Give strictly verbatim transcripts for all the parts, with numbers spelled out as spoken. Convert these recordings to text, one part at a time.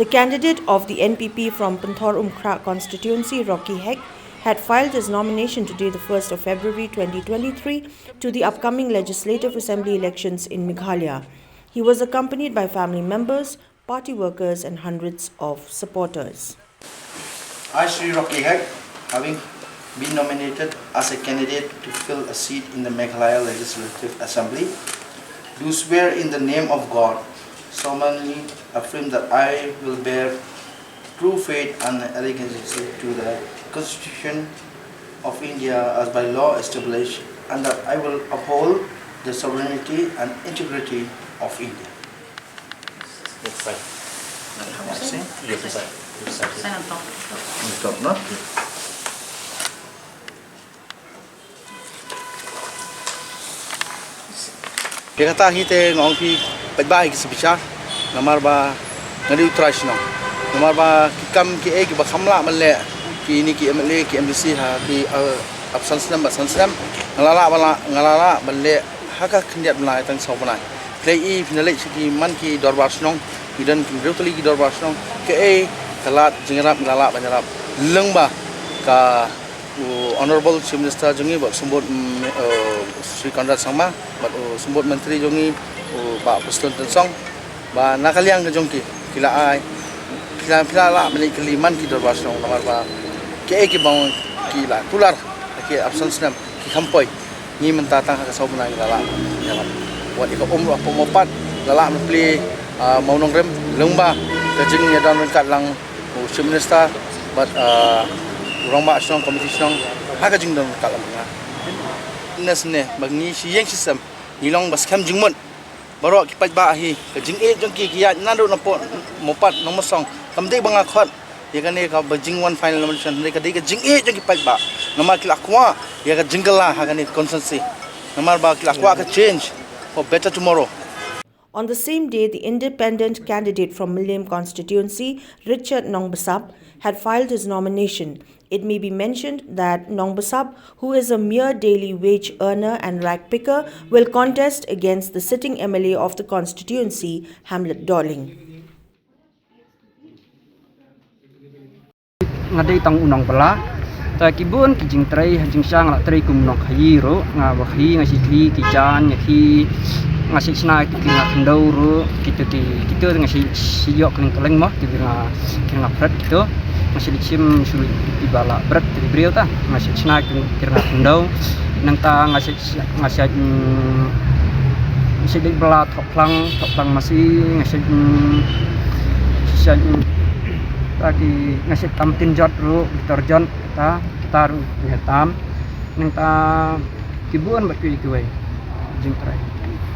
The candidate of the N P P from Pynthorumkhrah constituency, Rocky Hek, had filed his nomination today, the first of February twenty twenty-three, to the upcoming Legislative Assembly elections in Meghalaya. He was accompanied by family members, party workers, and hundreds of supporters. I, Shri Rocky Hek, having been nominated as a candidate to fill a seat in the Meghalaya Legislative Assembly, do swear in the name of God, solemnly affirm that I will bear true faith and allegiance to the Constitution of India as by law established, and that I will uphold the sovereignty and integrity of India. Yes, sir. Yes, sir. Yes, sir. Sign on top. On top, no? Ïa kata hi te nga ong phi paidbah, ïa ki sha bishar, namar ba nga dei u trai shnong, namar ba ki kam kiei kiba kham lah ban leh kine ki M L A, ki M D C ha ki, uh, ap san snem bad san snem, nga la lah ban la, nga la lah ban leh ha ka khyndiat bnai tang saw bnai. Phi la ïohi, phi la leit sha ki man ki dorbar shnong, ki don ki briew tylli ki dorbar shnong, kaei ka lad jingïarap ngi la lah ban ïarap lyngba ka u Honorable Chief Minister jong ngi, Bah Symbud, mm, uh, Shri Conrad Sangma, bad u Symbud Myntri jong ngi, u Bah Prestone Tynsong, ba na ka liang ka jong ki, ki la ai, phi la, phi la lah ban ïakylli man ki dorbar shnong, namar ba kiei kiba ki la kular ha ki ap san snem ki kham poi. Ngi mynta tang ha ka saw bnai ngi la lah ban ïarap. Wat ïa ka um ruh hapoh Mawpat la lah ban plie, ah, mawnongrim lyngba ka jingïadon ryngkat lang u Chief Minister bad, ah, u rangbah shnong, komiti shnong ha ka jingdon ryngkat lang nga. Ngi sngewbha ba ngi shi ïing shi sem ngi long ba skhem jingmut. Baroh ki paidbah hi, ka jingïeit jong ki, ki ïaid naduh napoh Mawpat, Nongmynsong. Kam dei ba nga khot ïa kane kaba jingwan final nomination, hynrei ka dei ka jingïeit jong ki paidbah, namar ki la kwah ïa ka jingkylla ha kane ka constituency, namar ba ki la kwah ka change for better tomorrow. On the same day, the independent candidate from Mylliem constituency, Richard Nongbsap, had filed his nomination. It may be mentioned that Nongbsap, who is a mere daily wage earner and rag picker, will contest against the sitting M L A of the constituency, Hamlet Dohling. Nga dei tang u nongbylla. Ta ki bun ki jingtrei, ha jingshisha nga la trei kum u nongkhaii ruh, nga ba khaii, nga shu khaii ki jaiñ, nga khaii, nga shu shna ki, ki nga khyndew ruh, kito ki, kito nga shu, shu ïoh kylleng kylleng mo, ki nga, ki nga phret kito. Nga shu leit shim shu leit pi ba la bret ki briew ta. Nga shu shna ki, ki nga khyndew. Nangta nga shu, nga shu, mm, nga shu dei bylla thoh phlang, thoh phlang masi, nga shu, mm, shu, mm, ta ki, nga shu tam tin jot ruh, guitar jot, ta, guitar ruh, nga tam. Nangta ki bun bad kiwei kiwei jingtrei.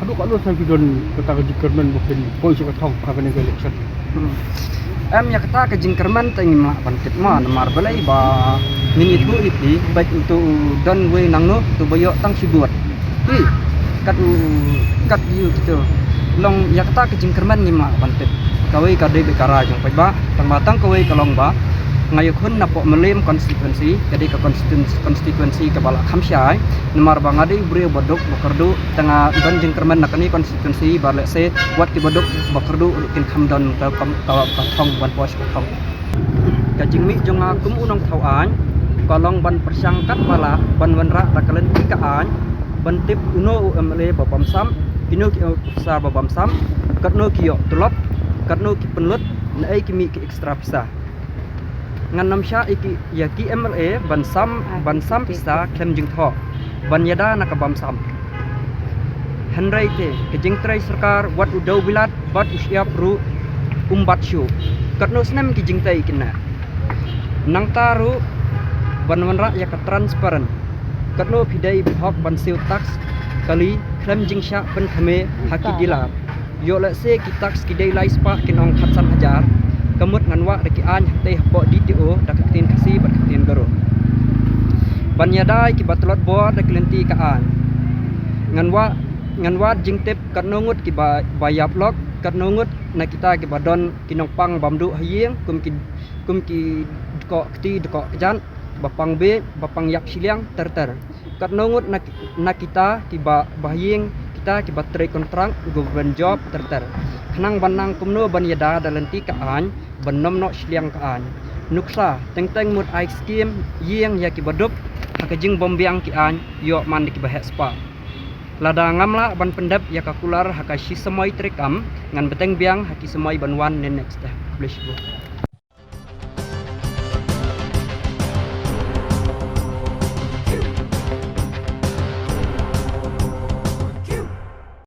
Haduh katno snem ki don kata ka jingkyrmen ba kin poi sha ka thong ha kane ka election? Hmm. Em, ïa kata ka jingkyrmen te ngim lah ban tip mo, namar balei ba ngin ïathuh ïa phi, bad uto u don uwei nangno, uto ba ïoh tang shi vote. Hi, kat u, kat ïa u kito. Long ïa kata ka jingkyrmen ngim lah ban tip. Kawei ka dei bad ka rai jong paidbah, tang ba tang kawei ka long ba nga ïakhun napoh Mylliem constituency, ka dei ka constituency, constituency kaba la kham shai, namar ba nga dei u briew ba duk ba kyrduh, te nga don jingkyrmen na kane constituency ba lehse wat kiba duk ba kyrduh ruh kin kham don ka, ka, ka, ka thong ban poi sha ka thong. Ka jingmih jong nga kum u nongthaw aiñ ka long ban pyrshang katba lah ban wanrah da ka lynti ka aiñ, ban tip uno u M L A ba bamsap, kino ki officer ba bamsap, katno ki ïoh tulop, katno ki pynlut, naei ki mih ki extra pisa. Ngan ym shah ïa ki, ïa ki M L A ban sam, ban sam pisa khlem jingthoh, ban ïada na ka bamsap. Hynrei te ka jingtrei sorkar, wat u dewbilat bad u shyiap ruh um bat shuh. Katno snem ki jingtei kin neh. Nangta ruh ban wanrah ïa ka transparent. Katno phi dei hok ban siew tax kali khlem jingshah pynkhame ha ki dealer. Ïoh lehse ki tax ki dei lai spah kin ong khatsan hajar, ka mut ngan wad da ki aiñ hangtei hapoh D T O da ka ktien Khasi bad ka ktien Garo. Ban ïada ïa kiba tlot bor da ki lynti ka aiñ. Ngan wad, ngan wad jingtip katno ngut kiba, ba ïap lok, katno ngut na kita kiba don ki nongpang bam duh ha ïing, kum ki, kum ki dkoh kti dkoh kjat, ba pang bieit, ba pang ïap shiliang ter ter. Katno ngut na, na kita kiba, ba ha ïing, ki kita kiba trei kontrak, government job ter ter. Khnang ban nang kumno ban ïada da lynti ka aiñ, ban nym noh shiliang ka aiñ. Nuksa, teng teng mut ai skim ïeng ïa kiba duk ha ka jingbym biang ki aiñ, ïoh man da kiba heh spah. Lada ngam lah ban pyndep ïa ka kular ha ka shi samoi treikam, ngan bteng biang ha ki samoi ban wan ne next te. Khublei shibun.